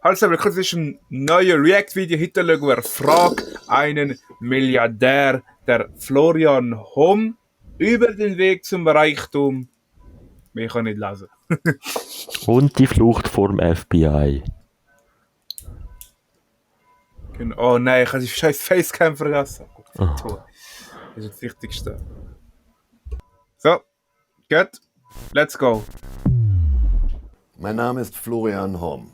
Also, willkommen zu diesem neuen React-Video. Heute schauen wir Frag einen Milliardär, der Florian Homm, über den Weg zum Reichtum. Ich kann nicht lesen. Und die Flucht vorm FBI. Oh nein, ich habe die scheiß Facecam vergessen. Oh. Das ist das Wichtigste. So, gut. Let's go. Mein Name ist Florian Homm.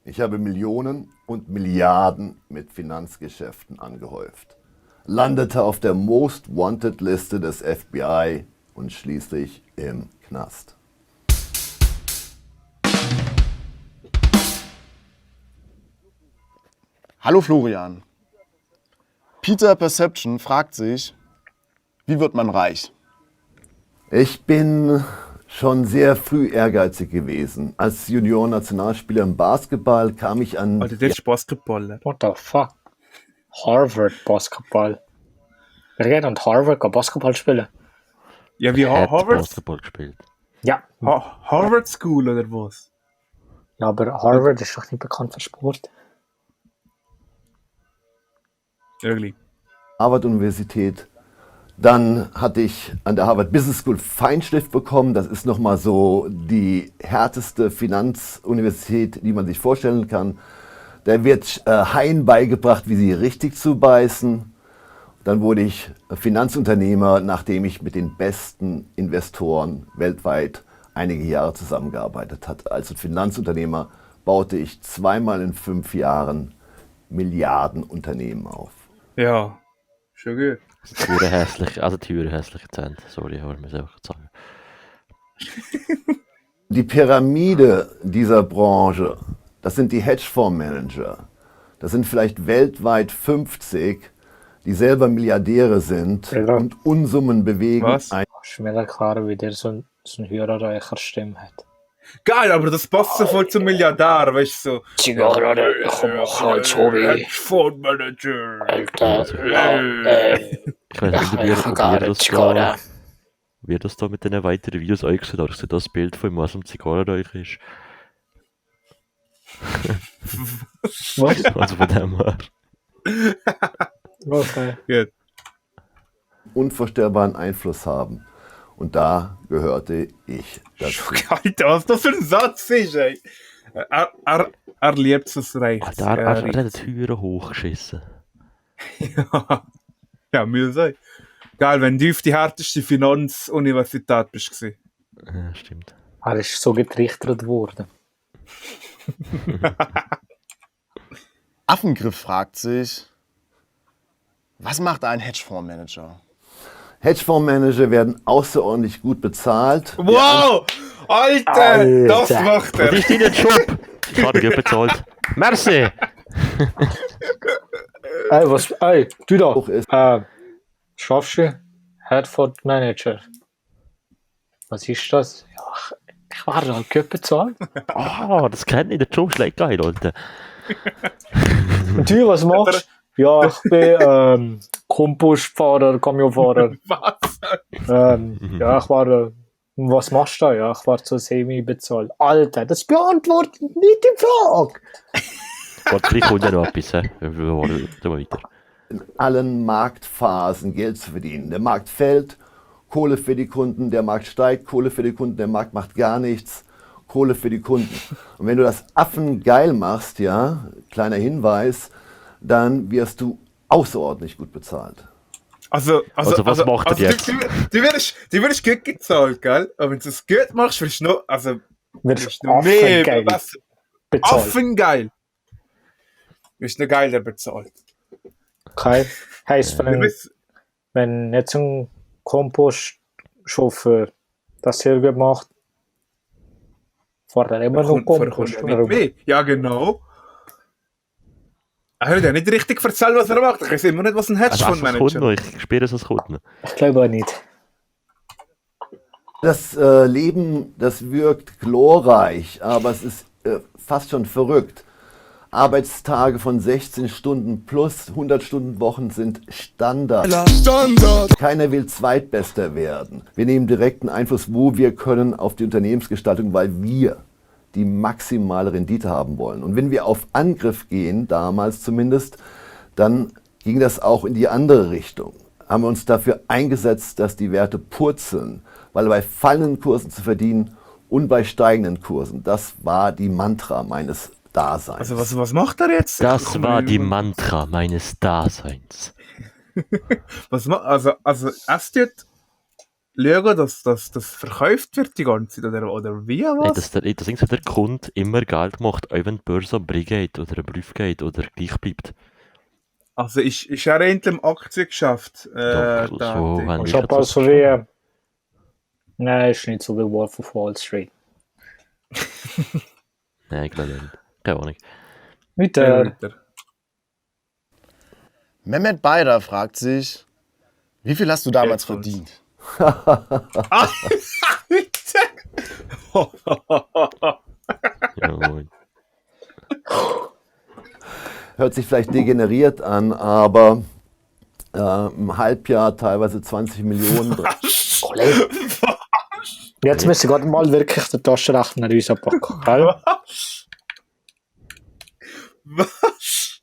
Ich habe Millionen und Milliarden mit Finanzgeschäften angehäuft, landete auf der Most Wanted Liste des FBI und schließlich im Knast. Hallo Florian. Peter Perception fragt sich, wie wird man reich? Ich bin schon sehr früh ehrgeizig gewesen. Als Junior-Nationalspieler im Basketball kam ich an... Alter, das ist Basketball. What the fuck? Harvard Basketball. Wer geht an Harvard Basketball spielen? Ja, wie Hat Harvard? Basketball gespielt. Ja. Harvard School oder was? Ja, aber Harvard ist doch nicht bekannt für Sport. Irgendwie. Harvard-Universität. Dann hatte ich an der Harvard Business School Feinschliff bekommen. Das ist nochmal so die härteste Finanzuniversität, die man sich vorstellen kann. Da wird Haien beigebracht, wie sie richtig zu beißen. Dann wurde ich Finanzunternehmer, nachdem ich mit den besten Investoren weltweit einige Jahre zusammengearbeitet habe. Als Finanzunternehmer baute ich zweimal in 5 Jahren Milliardenunternehmen auf. Ja, schon gut. Teure hässliche Zähne. Sorry, aber ich muss einfach sagen. Die Pyramide dieser Branche, das sind die Hedgefondsmanager. Das sind vielleicht weltweit 50, die selber Milliardäre sind und Unsummen bewegen. Was? Ist mir klar, wie der so eine höherreicher Stimme hat. Geil, aber das passt so voll zum Milliardär, weißt du, so. Zigarre, ich mach halt so wie... Hedgefondsmanager. Alter, Ich weiß nicht, wie das da mit den weiteren Videos eingesehen hat. Ich sehe das Bild von ihm, was am Zigarrenräucher ist. Was? Also von dem her. Okay. Gut. Unvorstellbaren Einfluss haben. Und da gehörte ich dazu. Alter, was das für ein Satz ist, ey. Er liebt es recht. Alter, er hat die Türen hochgeschissen. Ja, muss sein. Geil, wenn du auf die härteste Finanzuniversität bist. Ja, stimmt. Er ist so getrichtert worden. Affengriff fragt sich, was macht ein Hedgefondsmanager? Hedgefondsmanager werden außerordentlich gut bezahlt. Wow! Alter, das macht Was er! ist dein Job? Ich habe dir bezahlt. Merci! Ey, was? Ey, du Hoch ist. da! Schaffst du? Headford Manager. Was ist das? Ja, ich war da gut bezahlt. Ah, das kennt ich, der Job ist lecker geil, Alter. Und du, was machst du? Ja, ich bin Kompostfahrer, Camionfahrer. Was? Ja, ich war. Was machst du da? Ja, ich war zu semi bezahlt. Alter, das beantwortet nicht die Frage. Warte, vielleicht kommt ja noch etwas, hä? Wir wollen weiter. In allen Marktphasen Geld zu verdienen. Der Markt fällt, Kohle für die Kunden, der Markt steigt, Kohle für die Kunden, der Markt macht gar nichts, Kohle für die Kunden. Und wenn du das affengeil machst, ja, kleiner Hinweis, dann wirst du außerordentlich gut bezahlt. Also was macht er jetzt? Du wirst gut gezahlt, gell? Aber wenn du es gut machst, wirst du noch, also, Wirst du noch mehr affengeil besser. bezahlt. Affengeil! Wirst du noch geiler bezahlt. Okay. Heißt, Du bist, wenn jetzt ein Kompostchauffeur das hier gut macht, fährt er immer noch Kompost. nicht mehr. Ja, genau. Er hat ja nicht richtig erzählt, was er macht. Ich weiß immer nicht, was ein Was kommt Hedgefondsmanager noch? Ich spüre es, was kommt noch. Ich glaube auch nicht. Das Leben, das wirkt glorreich, aber es ist fast schon verrückt. Arbeitstage von 16 Stunden plus 100 Stunden Wochen sind Standard. Keiner will Zweitbester werden. Wir nehmen direkten Einfluss, wo wir können, auf die Unternehmensgestaltung, weil wir die maximale Rendite haben wollen. Und wenn wir auf Angriff gehen, damals zumindest, dann ging das auch in die andere Richtung. Haben wir uns dafür eingesetzt, dass die Werte purzeln, weil bei fallenden Kursen zu verdienen und bei steigenden Kursen, das war die Mantra meines Daseins. Also was macht er jetzt? Das war die Mantra meines Daseins. Also erst jetzt schauen, dass das verkauft wird die ganze Zeit, oder wie, Nein, was? dass irgendwie der Kunde immer Geld macht, auch wenn die Börse am Brie geht oder am Brief geht oder gleich bleibt. Also ist er endlich im Aktiengeschäft Doch, so tätig? haben Ich wir habe das also wie. Nein, ist nicht so wie Wolf of Wall Street. Nein, ich glaube nicht. Keine Ahnung. Mit Ja, der. weiter. Mehmet Beider fragt sich, wie viel hast du damals Jetzt kommt's. verdient? Ja, moin. Hört sich vielleicht degeneriert an, aber im Halbjahr teilweise 20 Millionen. Kollege. Jetzt müssen wir gerade mal wirklich den Taschenrechner rauspacken. Gell? Was?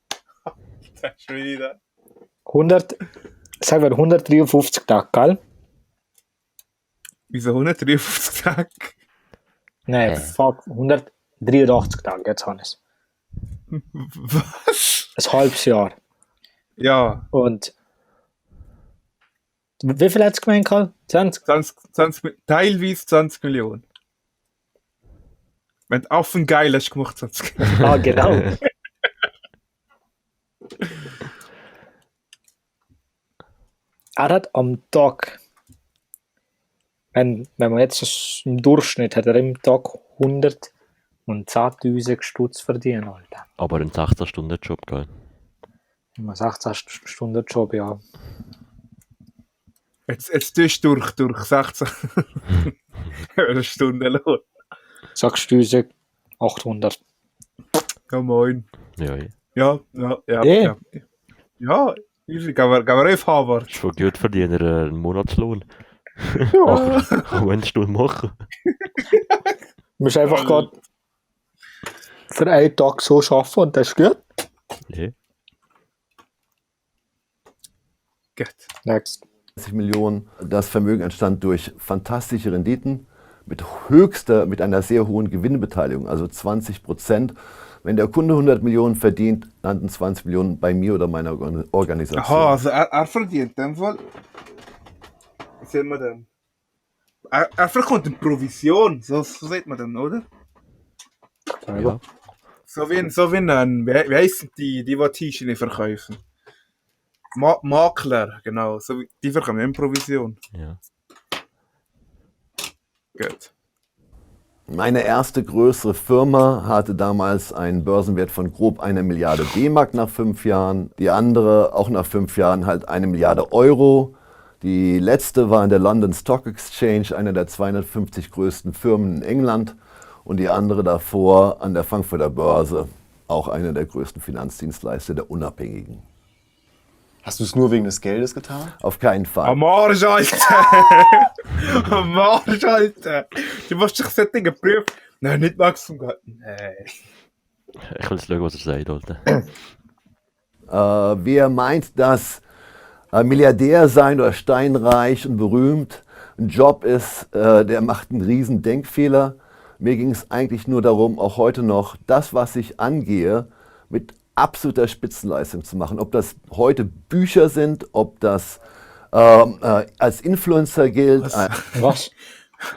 Das ist schon wieder. 100, sagen wir 153 Tage, gell? Wieso 153 Tage? Nein, fuck, 183 Tage, jetzt habe ich es. Was? Ein halbes Jahr. Ja, Und wie viel hat es gemeint, Karl? 20? 20, teilweise 20 Millionen. Wenn du Affen geil hast gemacht, 20 Millionen. Ah, genau. Er hat am Tag, wenn man jetzt im Durchschnitt hat er im Tag 110.000 Stutz verdienen, Alter. Aber ein 16-Stunden-Job, gell? Immer 16 Stunden Job, ja. Jetzt tust du durch 16 eine Stunde Lohn. 6.800. Ja, moin. Ja, ja. Ja. Eh. Ja, easy, gehen wir auf Harvard. Ist schon gut verdienen, einen Monatslohn. Ja. Auch eine Stunde machen. Du musst einfach gerade für einen Tag so arbeiten und das ist gut. Ja. Gut. Next. 20 Millionen. Das Vermögen entstand durch fantastische Renditen mit einer sehr hohen Gewinnbeteiligung, also 20%. Wenn der Kunde 100 Millionen verdient, landen 20 Millionen bei mir oder meiner Organisation. Aha, also er verdient in dem Fall. Wie sieht man denn? Er bekommt eine Provision, so sieht man dann, oder? Ja. So wie ein, wie heissen die T-Shirts verkaufen? Makler, genau. So wie, die bekommen eine Provision. Ja. Gut. Meine erste größere Firma hatte damals einen Börsenwert von grob 1 Milliarde D-Mark nach 5 Jahren. Die andere, auch nach 5 Jahren, halt 1 Milliarde Euro. Die letzte war in der London Stock Exchange, einer der 250 größten Firmen in England. Und die andere davor an der Frankfurter Börse, auch einer der größten Finanzdienstleister der Unabhängigen. Hast du es nur wegen des Geldes getan? Auf keinen Fall. Am Arsch, Alter! Am Arsch, Alter! Du musst dich solche prüfen. Nein, nicht Maximum Gott. Nein. Ich will jetzt schauen, was er sagt, Alter. Wer meint, dass Milliardär sein oder steinreich und berühmt ein Job ist, der macht einen riesen Denkfehler. Mir ging es eigentlich nur darum, auch heute noch das, was ich angehe, mit absoluter Spitzenleistung zu machen. Ob das heute Bücher sind, ob das als Influencer gilt. Was?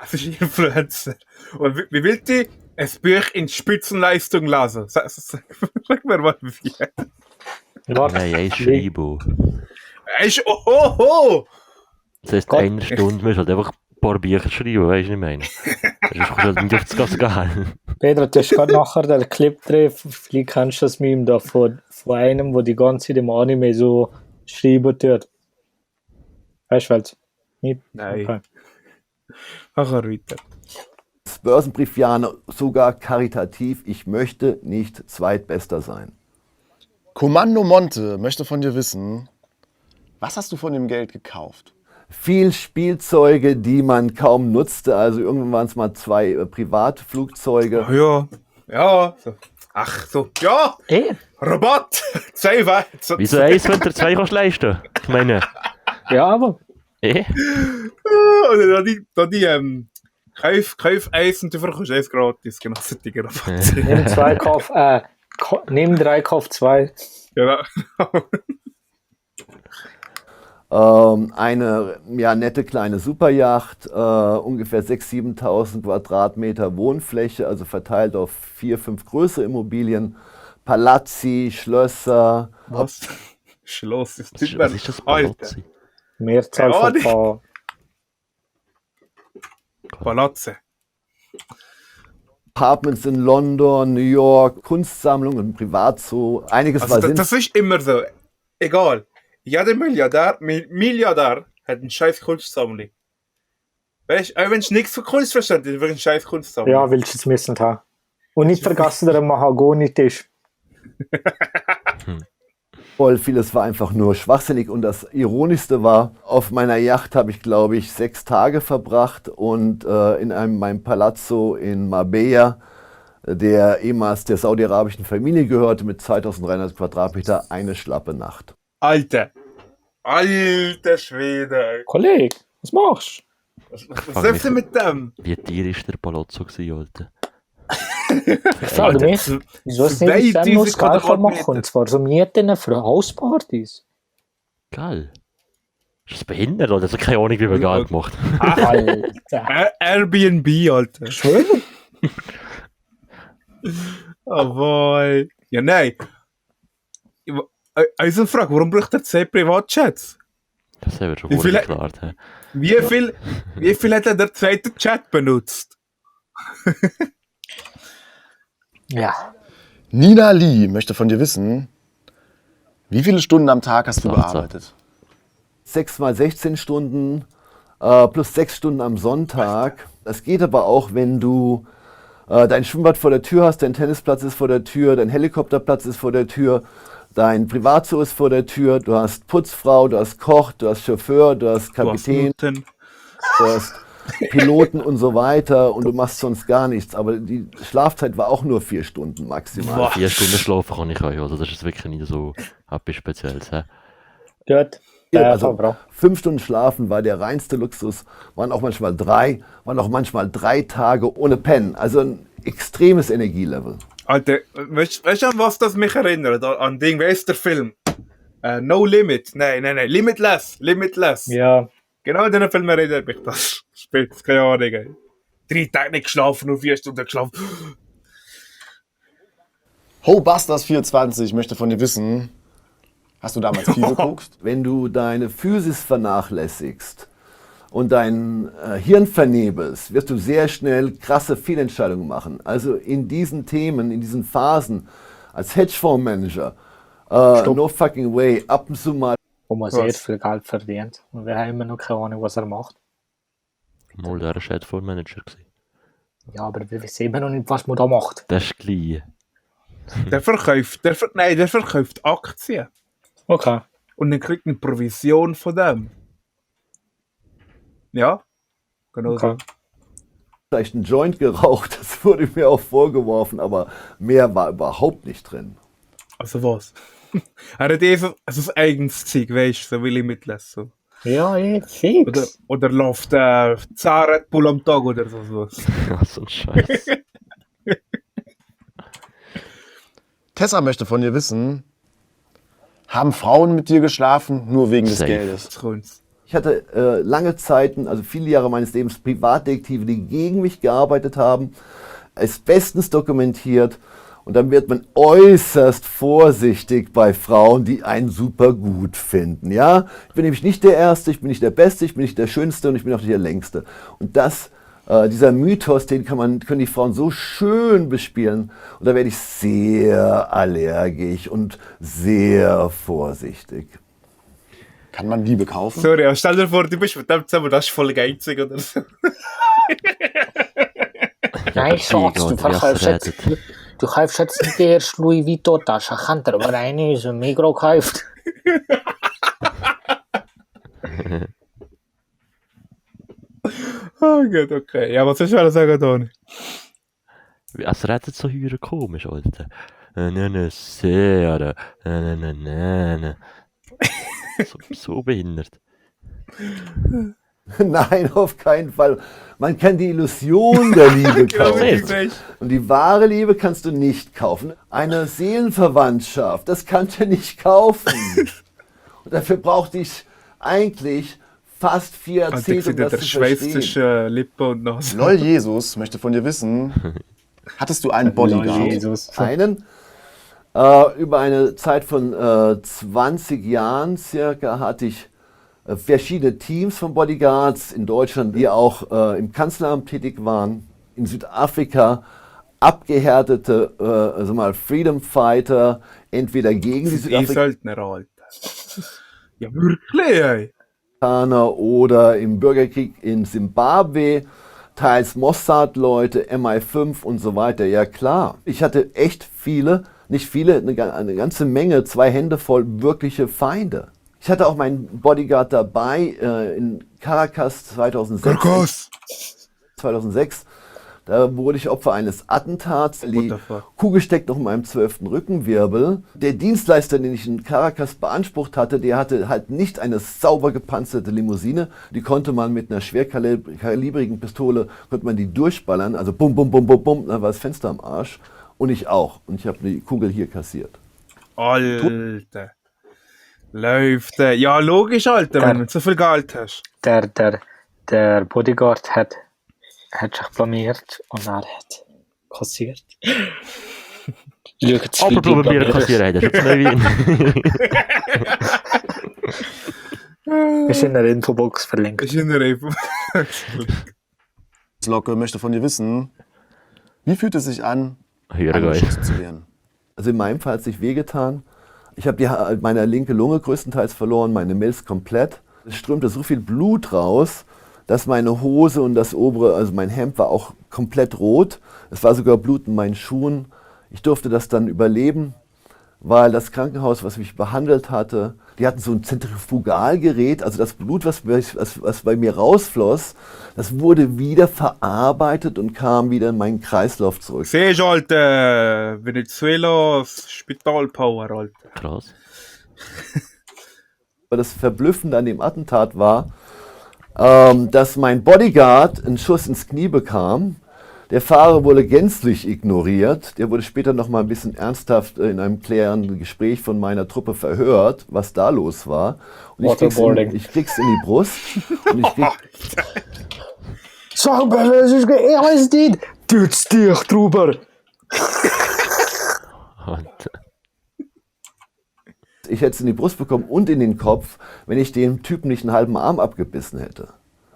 Das ist Influencer. Und wie willst du ein Buch in Spitzenleistung lesen? Sag mir mal, wie. Warte. Nein, ein Schreibo. Oh! Das heisst, Gott. eine Stunde musst du halt einfach ein paar Bücher schreiben, weißt du, was ich meine? Sonst kommst du halt nicht auf das Gas gehen. Pedro, du hast gerade nachher den Clip drin, vielleicht kennst du das Meme da von einem, der die ganze Zeit im Anime so schreiben tut. Weißt du, was? Nicht? Nein. Okay. Mach er weiter. Börsenbriefjahr sogar karitativ. Ich möchte nicht Zweitbester sein. Kommando Monte möchte von dir wissen, was hast du von dem Geld gekauft? viel Spielzeuge, die man kaum nutzte. Also irgendwann waren es mal 2 Privatflugzeuge. Ja. Ja. So. Ach so. Ja. Robot. 2 Weizen. Wieso eins, wenn du 2 kannst leisten? Ich meine, Ja, aber Oder die Kauf eins und du verkaufst eins gratis. Genau, solche Rabatte. nimm 3, kauf 2. Genau. Eine nette kleine Superjacht, ungefähr 6.000, 7.000 Quadratmeter Wohnfläche, also verteilt auf 4, 5 größere Immobilien, Palazzi, Schlösser. Was? Schloss. Das tut was mir ist das Alter. Palazzi? Mehrzahl Ja, von nicht. Paar. Palazze. Apartments in London, New York, Kunstsammlungen, Privatzoo, einiges Also war das ist immer so. Egal. Jeder Milliardär hat eine scheiß Kunstsammlung. Weißt du, auch wenn du nichts von Kunst verstehst, dann wird eine scheiß Kunstsammlung. Ja, willst du es müssen haben. Und nicht vergessen, der Mahagoni-Tisch. voll. Vieles war einfach nur schwachsinnig und das Ironischste war, auf meiner Yacht habe ich, glaube ich, 6 Tage verbracht und in meinem Palazzo in Marbella, der ehemals der saudi-arabischen Familie gehörte, mit 2.300 Quadratmeter, eine schlappe Nacht. Alter Schwede. Kollege, was machst Was sollst du mit dem? Wie tier ist der Palazzo gewesen, Alter? du? Ich frage mich, wieso es nicht mit dem nur das Geld kann machen? Und zwar so Mieten für Hauspartys. Geil. Ist das behindert, oder? Also keine Ahnung, wie man Geld gemacht. Alter. Airbnb, Alter. Schön. Oh boy. Ja, nein. Also eine Frage, warum braucht er 2 Privatchats? Das haben wir schon Wie vorher viele- geklärt. He. Wie viel hat er der zweite Chat benutzt? Ja. Nina Lee möchte von dir wissen, wie viele Stunden am Tag hast du 18. gearbeitet? 6 mal 16 Stunden plus 6 Stunden am Sonntag. Das geht aber auch, wenn du dein Schwimmbad vor der Tür hast, dein Tennisplatz ist vor der Tür, dein Helikopterplatz ist vor der Tür, dein Privatzoo ist vor der Tür, du hast Putzfrau, du hast Koch, du hast Chauffeur, du hast Kapitän, Kapitän. du hast Piloten und so weiter und du machst sonst gar nichts. Aber die Schlafzeit war auch nur 4 Stunden maximal. Boah. 4 Stunden schlafen kann ich auch, also das ist wirklich nicht so etwas Spezielles. He. Gut. Ja, also Bro. 5 Stunden schlafen war der reinste Luxus, waren auch manchmal 3, waren auch manchmal 3 Tage ohne Pennen. Also ein extremes Energielevel. Alter, weißt du, an was das mich erinnert? An Ding, wie ist der Film? No Limit. Nein, Limitless. Ja. Genau an diesen Film erinnert mich das. Spielt keine Ahnung. Ey. 3 Tage nicht geschlafen, nur 4 Stunden geschlafen. Hobusters24 möchte von dir wissen, hast du damals viel geguckt? Wenn du deine Physis vernachlässigst und dein Hirn vernebelst, wirst du sehr schnell krasse Fehlentscheidungen machen. Also in diesen Themen, in diesen Phasen, als Hedgefondsmanager, no fucking way, ab und zu mal Wo man sehr viel Geld verdient. Und wir haben immer noch keine Ahnung, was er macht. Mal der Chatphone-Manager gewesen. Ja, aber wir wissen immer noch nicht, was man da macht. Das ist gleich. Der verkauft Aktien. Okay. Und dann kriegt eine Provision von dem. Ja, genau so. Okay. vielleicht einen Joint geraucht, das wurde mir auch vorgeworfen, aber mehr war überhaupt nicht drin. Also was? Er hat einfach also ein eigenes Zeug, weißt du, so will ich mitlassen. Ja, fix. Oder läuft 10 Red Bull am Tag oder so. Ja, so ein Scheiß. Tessa möchte von dir wissen, haben Frauen mit dir geschlafen, nur wegen des Safe. Geldes? Jetzt kommt's. Ich hatte lange Zeiten, also viele Jahre meines Lebens, Privatdetektive, die gegen mich gearbeitet haben, ist bestens dokumentiert. Und dann wird man äußerst vorsichtig bei Frauen, die einen super gut finden. Ja? Ich bin nämlich nicht der Erste, ich bin nicht der Beste, ich bin nicht der Schönste und ich bin auch nicht der Längste. Und dieser Mythos, den können die Frauen so schön bespielen. Und da werde ich sehr allergisch und sehr vorsichtig. Kann man Liebe kaufen? Sorry, aber stell dir vor, du bist mit dem zusammen, das ist voll geizig oder so. Nein, Schatz, du kaufst jetzt nicht die erste Louis Vuitton-Tasche. Ich könnte aber eine aus dem Migros gekauft. Oh gut, okay. Ja, was soll ich sagen, Toni? Es redet so heuer komisch, Alter. Sehr. So behindert. Nein, auf keinen Fall. Man kann die Illusion der Liebe Genau wie kaufen. du sagst. Und die wahre Liebe kannst du nicht kaufen. Eine Seelenverwandtschaft, das kannst du nicht kaufen. Und dafür brauchte ich eigentlich fast 4 Und ich Jahrzehnte, um sehe das der zu Schweiß verstehen. zwischen Lippe und Nase. LOL Jesus möchte von dir wissen, hattest du einen Bodyguard? Jesus. Einen über eine Zeit von 20 Jahren circa hatte ich verschiedene Teams von Bodyguards in Deutschland, die auch im Kanzleramt tätig waren, in Südafrika abgehärtete also mal Freedom Fighter, entweder gegen die Söldner, Alter. Ja, wirklich, ey. Südafrikaner oder im Bürgerkrieg in Simbabwe, teils Mossad-Leute, MI5 und so weiter. Ja klar, ich hatte echt viele, nicht viele, eine ganze Menge, 2 Hände voll wirkliche Feinde. Ich hatte auch meinen Bodyguard dabei in Caracas 2006. 2006. Da wurde ich Opfer eines Attentats. Die the fuck? Kugel steckt noch in meinem 12. Rückenwirbel. Der Dienstleister, den ich in Caracas beansprucht hatte, der hatte halt nicht eine sauber gepanzerte Limousine. Die konnte man mit einer schwerkalibrigen Pistole, konnte man die durchballern. Also bum, bum, bum, bum, bum, dann war das Fenster am Arsch. Und ich auch. Und ich habe die Kugel hier kassiert. Alter. Läuft. Ja, logisch, Alter, wenn du so viel Geld hast. Der Bodyguard hat sich blamiert und er hat kassiert. Aber probieren kassieren, das ist jetzt neu Wien. Ist in der Infobox verlinkt. Ist in der Info. Locke möchte von dir wissen, wie fühlt es sich an, Höher angeschossen zu werden? Also in meinem Fall hat es sich wehgetan. Ich habe meine linke Lunge größtenteils verloren, meine Milz komplett. Es strömte so viel Blut raus, dass meine Hose und das obere, also mein Hemd war auch komplett rot. Es war sogar Blut in meinen Schuhen. Ich durfte das dann überleben, weil das Krankenhaus, was mich behandelt hatte, die hatten so ein Zentrifugalgerät, also das Blut, was bei mir rausfloss, das wurde wieder verarbeitet und kam wieder in meinen Kreislauf zurück. Siehst du, Alter, Venezuelas Spitalpower, Alter. Krass. Aber das Verblüffende an dem Attentat war, dass mein Bodyguard einen Schuss ins Knie bekam. Der Fahrer wurde gänzlich ignoriert. Der wurde später noch mal ein bisschen ernsthaft in einem klärenden Gespräch von meiner Truppe verhört, was da los war. Und ich krieg's in die Brust. Und ich krieg, Sag mir, was ist alles nicht? Tut's dich drüber. Und ich hätte es in die Brust bekommen und in den Kopf, wenn ich dem Typen nicht einen halben Arm abgebissen hätte.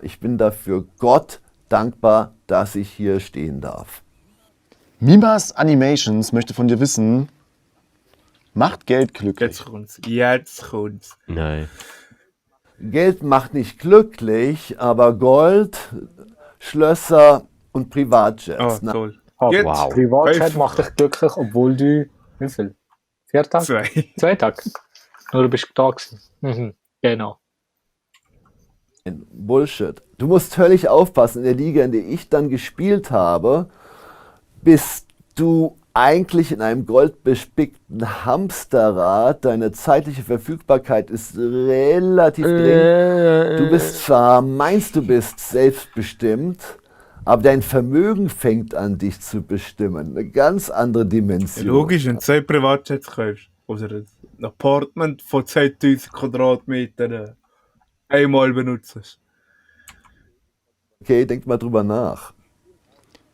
Ich bin dafür Gott dankbar, dass ich hier stehen darf. Mimas Animations möchte von dir wissen, macht Geld glücklich? Jetzt kommt's. nein. Geld macht nicht glücklich, aber Gold, Schlösser und Privatjets. Oh, toll. Jetzt. Wow. Privatchat macht dich glücklich, obwohl du, wie viel? 4 Tage? 2. 2 Tage? Nur du bist da gewesen. Mhm. Genau. Bullshit. Du musst höllisch aufpassen. In der Liga, in der ich dann gespielt habe, bist du eigentlich in einem goldbespickten Hamsterrad. Deine zeitliche Verfügbarkeit ist relativ gering. Du bist zwar, meinst du bist selbstbestimmt, aber dein Vermögen fängt an, dich zu bestimmen. Eine ganz andere Dimension. Logisch, wenn du 2 Privatjets kaufst, oder ein Apartment von 10.000 Quadratmetern einmal benutzt. Okay, denk mal drüber nach.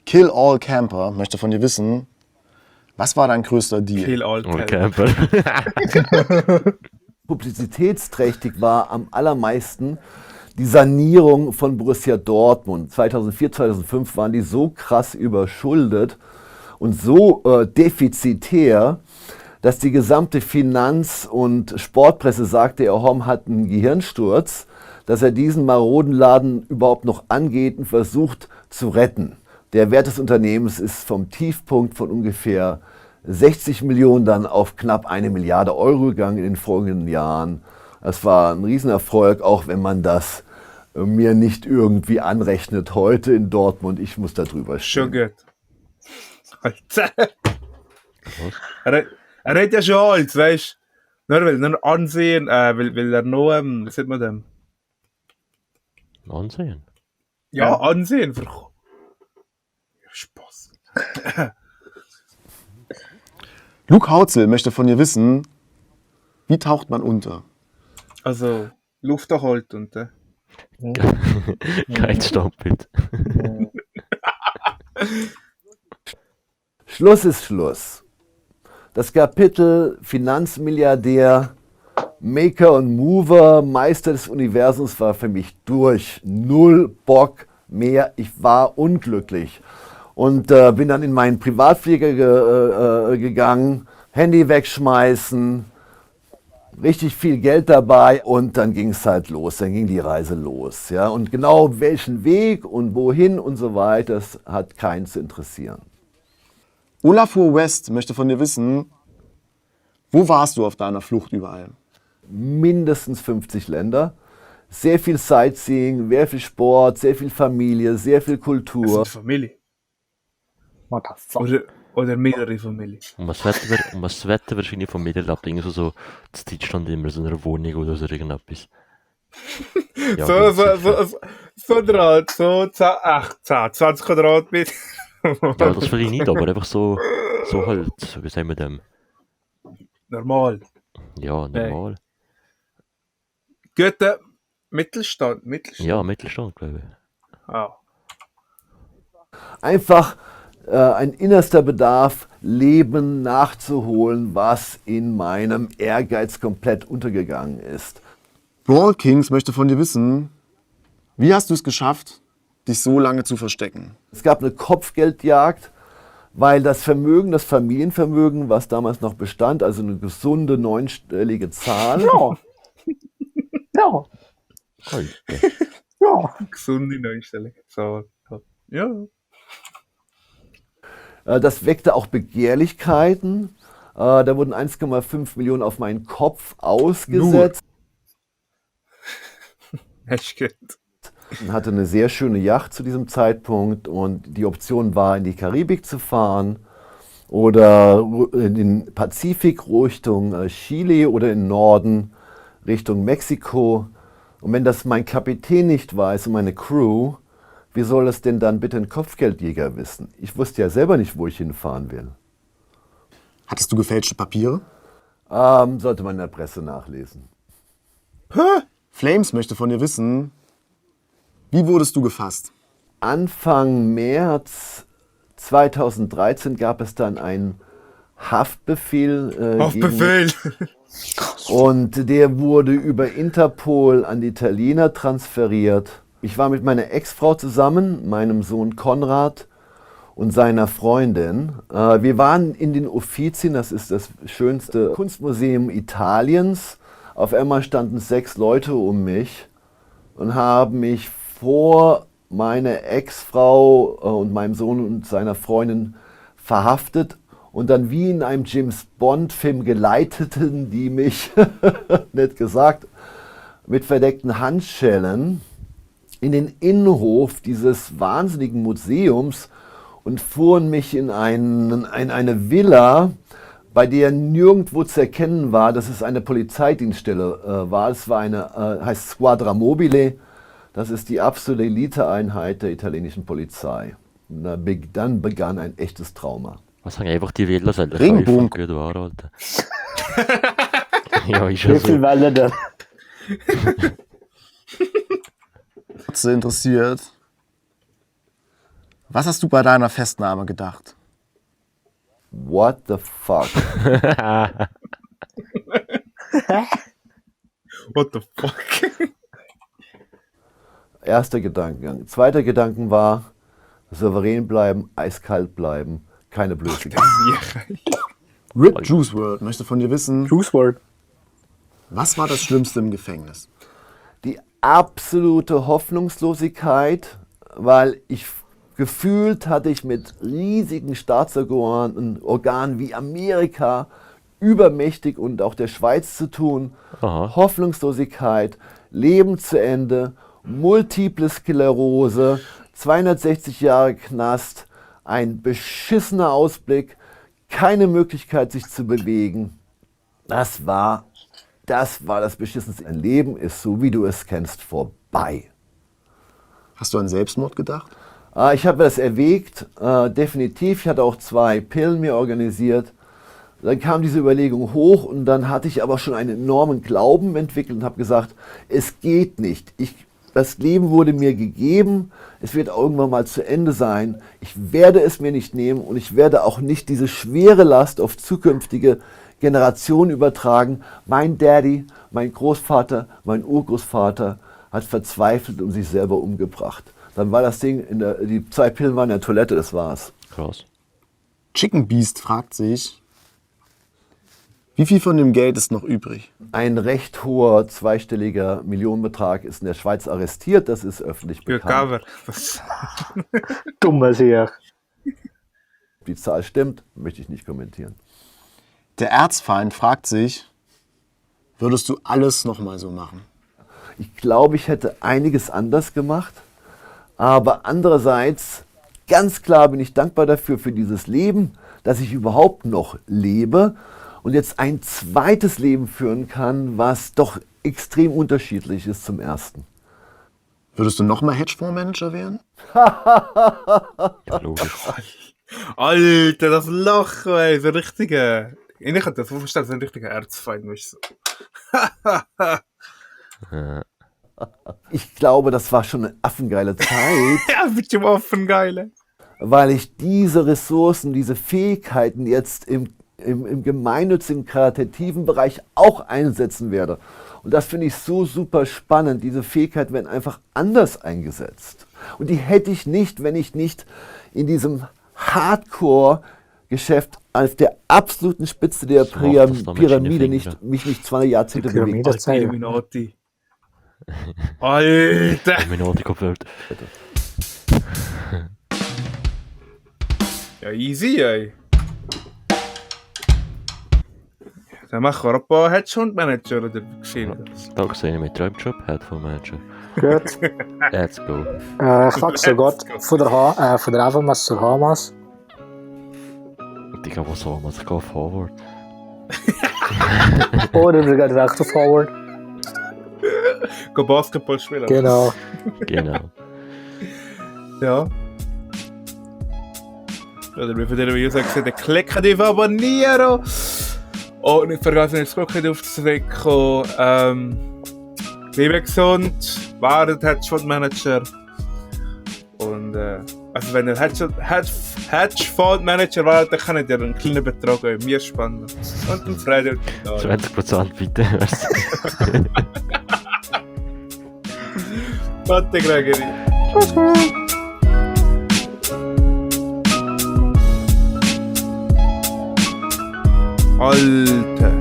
Kill All Camper möchte von dir wissen, was war dein größter Deal? Kill all Und Camper. Camper. Publizitätsträchtig war am allermeisten die Sanierung von Borussia Dortmund. 2004, 2005 waren die so krass überschuldet und so defizitär, dass die gesamte Finanz- und Sportpresse sagte, er hat einen Gehirnsturz, dass er diesen maroden Laden überhaupt noch angeht und versucht zu retten. Der Wert des Unternehmens ist vom Tiefpunkt von ungefähr 60 Millionen dann auf knapp 1 Milliarde Euro gegangen in den folgenden Jahren. Das war ein Riesenerfolg, auch wenn man das mir nicht irgendwie anrechnet heute in Dortmund. Ich muss da drüber Schon stehen. gut. Alter. Er hat ja schon alles, weißt du? Nur weil er ansehen, weil er noch, wie sagt man dem? Ansehen. Ja, ansehen. Spaß. Luke Hautzel möchte von dir wissen, wie taucht man unter? Also, Luft erhalten und Kein Standbild. Schluss ist Schluss. Das Kapitel Finanzmilliardär, Maker und Mover, Meister des Universums war für mich durch. Null Bock mehr. Ich war unglücklich. Und bin dann in meinen Privatflieger gegangen, Handy wegschmeißen, richtig viel Geld dabei und dann ging es halt los, dann ging die Reise los. Ja? Und genau welchen Weg und wohin und so weiter, das hat keinen zu interessieren. Olafur West möchte von dir wissen, wo warst du auf deiner Flucht überall? Mindestens 50 Länder, sehr viel Sightseeing, sehr viel Sport, sehr viel Familie, sehr viel das Kultur. ist Familie. Motherfucker. Oder mehrere Familien. Und was Wetter wahrscheinlich vom Mittelalter irgendwie so zu Deutschland immer so in einer Wohnung oder so irgendetwas. Ja, So Draht, so 20 Quadratmeter. Ja, das will ich nicht, aber einfach so halt, wie sagen wir dem? Normal. Ja, normal. Guter Mittelstand. Ja, Mittelstand, glaube ich. Ah. Einfach ein innerster Bedarf, Leben nachzuholen, was in meinem Ehrgeiz komplett untergegangen ist. Brawl Kings möchte von dir wissen, wie hast du es geschafft, dich so lange zu verstecken? Es gab eine Kopfgeldjagd, weil das Vermögen, das Familienvermögen, was damals noch bestand, also eine gesunde neunstellige Zahl, Ja. Ja. Alter. Ja. Gesunde Neustellung. So. Ja. das weckte auch Begehrlichkeiten. Da wurden 1,5 Millionen auf meinen Kopf ausgesetzt. Hast du gehört? Ich hatte eine sehr schöne Yacht zu diesem Zeitpunkt und die Option war, in die Karibik zu fahren oder in den Pazifik Richtung Chile oder in den Norden Richtung Mexiko. Und wenn das mein Kapitän nicht weiß und meine Crew, wie soll das denn dann bitte ein Kopfgeldjäger wissen? Ich wusste ja selber nicht, wo ich hinfahren will. Hattest du gefälschte Papiere? Sollte man in der Presse nachlesen. Flames möchte von dir wissen, wie wurdest du gefasst? Anfang März 2013 gab es dann einen Haftbefehl. Haftbefehl! Und der wurde über Interpol an die Italiener transferiert. Ich war mit meiner Ex-Frau zusammen, meinem Sohn Konrad und seiner Freundin. Wir waren in den Uffizien, das ist das schönste Kunstmuseum Italiens. Auf einmal standen 6 Leute um mich und haben mich vor meiner Ex-Frau und meinem Sohn und seiner Freundin verhaftet und dann wie in einem James-Bond-Film geleiteten die mich, nett gesagt, mit verdeckten Handschellen in den Innenhof dieses wahnsinnigen Museums und fuhren mich in eine Villa, bei der nirgendwo zu erkennen war, dass es eine Polizeidienststelle war. Es war heißt Squadra Mobile. Das ist die absolute Eliteeinheit der italienischen Polizei. Und dann begann ein echtes Trauma. Was haben einfach die Wähler selber Ringbogen. gut war, Alter. Ja, ist Wie ja viel so. Welle denn? Was interessiert? Was hast du bei deiner Festnahme gedacht? What the fuck? What the fuck? Erster Gedankengang. Zweiter Gedanken war, souverän bleiben, eiskalt bleiben, keine Blöße. Rip Juice WRLD möchte von dir wissen, Juice WRLD. was war das Schlimmste im Gefängnis? Die absolute Hoffnungslosigkeit, weil gefühlt hatte ich mit riesigen Staatsorganen wie Amerika, übermächtig und auch der Schweiz zu tun. Aha. Hoffnungslosigkeit, Leben zu Ende Multiple Sklerose, 260 Jahre Knast, ein beschissener Ausblick, keine Möglichkeit, sich zu bewegen. Das war das Beschissenste. Dein Leben ist, so wie du es kennst, vorbei. Hast du an Selbstmord gedacht? Ich habe das erwägt, definitiv. Ich hatte auch 2 Pillen mir organisiert. Dann kam diese Überlegung hoch und dann hatte ich aber schon einen enormen Glauben entwickelt und habe gesagt, es geht nicht. Das Leben wurde mir gegeben, es wird irgendwann mal zu Ende sein. Ich werde es mir nicht nehmen und ich werde auch nicht diese schwere Last auf zukünftige Generationen übertragen. Mein Daddy, mein Großvater, mein Urgroßvater hat verzweifelt und sich selber umgebracht. Dann war das Ding, die 2 Pillen waren in der Toilette, das war's. Krass. Chicken Beast fragt sich, wie viel von dem Geld ist noch übrig? Ein recht hoher zweistelliger Millionenbetrag ist in der Schweiz arrestiert, das ist öffentlich Für bekannt. Cover. Das, Dummer Sieg. Ob die Zahl stimmt, möchte ich nicht kommentieren. Der Erzfeind fragt sich, würdest du alles nochmal so machen? Ich glaube, ich hätte einiges anders gemacht, aber andererseits, ganz klar bin ich dankbar dafür, für dieses Leben, dass ich überhaupt noch lebe und jetzt ein zweites Leben führen kann, was doch extrem unterschiedlich ist zum ersten. Würdest du nochmal Hedgefondsmanager werden? Ja, logisch. Alter, das Lachen, ey, so richtiger. Ich kann das vorstellen, so ein richtiger Erzfeind. Weißt du, so. Ich glaube, das war schon eine affengeile Zeit, Ja, mit dem offen geile. weil ich diese Ressourcen, diese Fähigkeiten jetzt im gemeinnützigen, karitativen Bereich auch einsetzen werde. Und das finde ich so super spannend. Diese Fähigkeiten werden einfach anders eingesetzt. Und die hätte ich nicht, wenn ich nicht in diesem Hardcore-Geschäft auf der absoluten Spitze der Das macht das noch mit Pyramide Schienenfinger. mich nicht 2 Jahrzehnte Die Pyramide. bewegt. Das zeigen. Illuminati. Alter. Illuminati Kopfwelt. Ja, easy, ey. Dann machen wir ein paar Hedgehund-Manager oder gesehen. Da sehe ich mit Traumjob, Headphone Manager. Gut. Let's go. Ich mag so gut von der Avamas zur Hamas. Digga, was soll man? Ich gehe forward. Oder wir gehen recht auf Forward. Go Basketball spielen. Genau. Genau. Ja. Oder wie von der Videos gesagt, klicken auf Abonnieren. Und nicht vergessen, das Glück aufzudrücken. Bleibt gesund, werdet Hedgefondsmanager. Und also wenn ihr Hedgefondsmanager werdet, dann könnt ihr einen kleinen Betrag an mir spenden. Und dann freut euch. 20% bitte. Warte, Gregory. Alter.